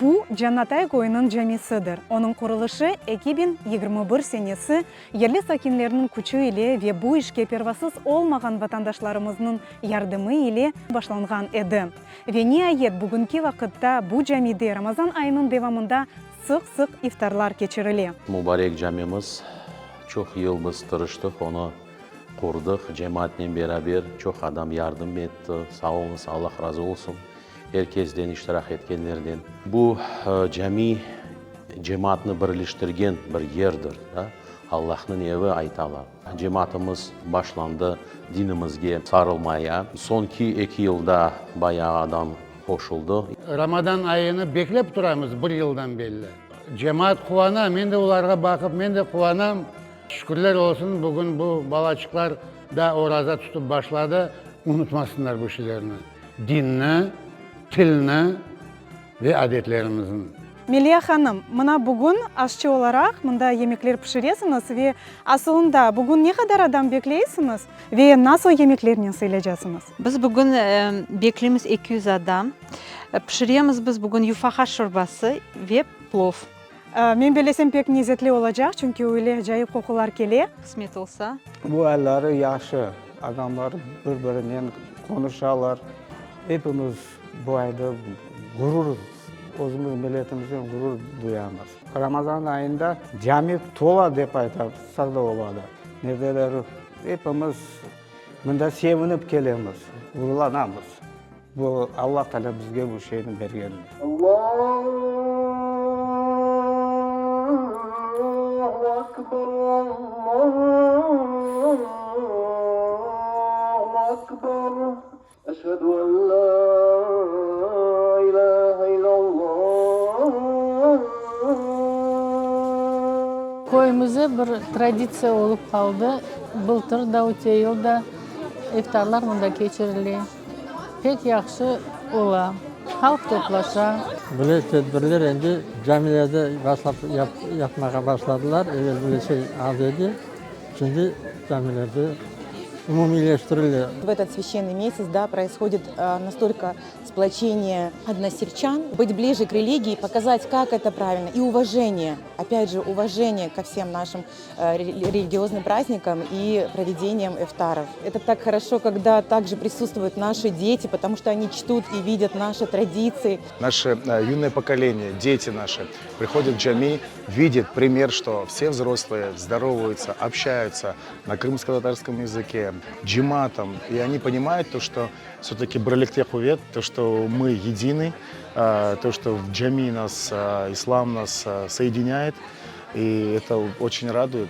Bu, Cannatay köyüniñ camisidir. Onıñ qurulışı 2021 senesi yerli sakinlerniñ küçü ile ve bu işke pervasız olmağan vatandaşlarımıznıñ yardımı ile başlanğan edi. Ve niayet bugünki vaqıtta bu camide Ramazan ayınıñ devamında sıq-sıq iftarlar keçirile. Mubarek camimiz, çoq yıl biz tırıştıq, onı qurdıq cemaatnen beraber, çoq adam yardım etti, sağ oluñız, Allah razı olsun er kesden, iştirak etkenlerden. Bu cami cemaatnı birleştirgen bir yerdir, da, Allahnıñ evi aytalar. Cemaatımız başlandı dinimizge sarılmaya. Soñki eki yılda bayağı adam qoşuldı. Ramadan ayını beklep turamız bir yıldan belli. Cemaat quvana, men de olarğa baqıp, men de quvanam. Şükürler olsun, bugün bu balaçıqlar da oraza tutıp başladı. Unutmasınlar bu şeylerni, dinni, tilni ve adetlerimizni. Meliya hanım, mına bugün aşçı olaraq mında yemekler pişiresiñiz ve asılında bugün ne qadar adam bekleysiñiz ve nasıl yemeklernen sıylacasıñız? Biz bugün bekleymiz 200 adam. Pişiremiz biz bugün yufaha şorbası ve plov. Men bellesem pek lezetli olacaq, çünki öyle acayip qoqular kele. Qısmet olsa. Bu ayları yahşı, adamlar bir-birinen qonuşalar. Epimiz bu ayda ğurur, özümiz milletimizden ğurur duyamız. Ramazan ayında cami tola dep aytsaq da oladı. Ne derler, epimiz mında sevinip kelemiz, ğururlanamız. Bu Alla Taalâ bizge bu şeyni bergenine. Allahu akbar, Allahu akbar, eşhedü en la ilahe illallah. Köyümizde bir traditsiya olıp qaldı, bıltır da, öte yıl da iftarlar mında keçirile. Pek yahşı ola, halq toplaşa. Böyle tedbirler endi camilerde başlap yapmağa başladılar. Evel böyle şey az edi, şimdi camilerde umumiyleştirile. В этот священный месяц, да, происходит настолько сплочение односельчан, быть ближе к религии, показать, как это правильно, и уважение, опять же, уважение ко всем нашим религиозным праздникам и проведением эфтаров. Это так хорошо, когда также присутствуют наши дети, потому что они чтут и видят наши традиции. Наше юное поколение, дети наши приходят в джами, видят пример, что все взрослые здороваются, общаются на крымско-татарском языке, джематом, и они понимают то, что все-таки birlikte quvet, то, что мы едины, то, что в джами нас, ислам нас соединяет, и это очень радует.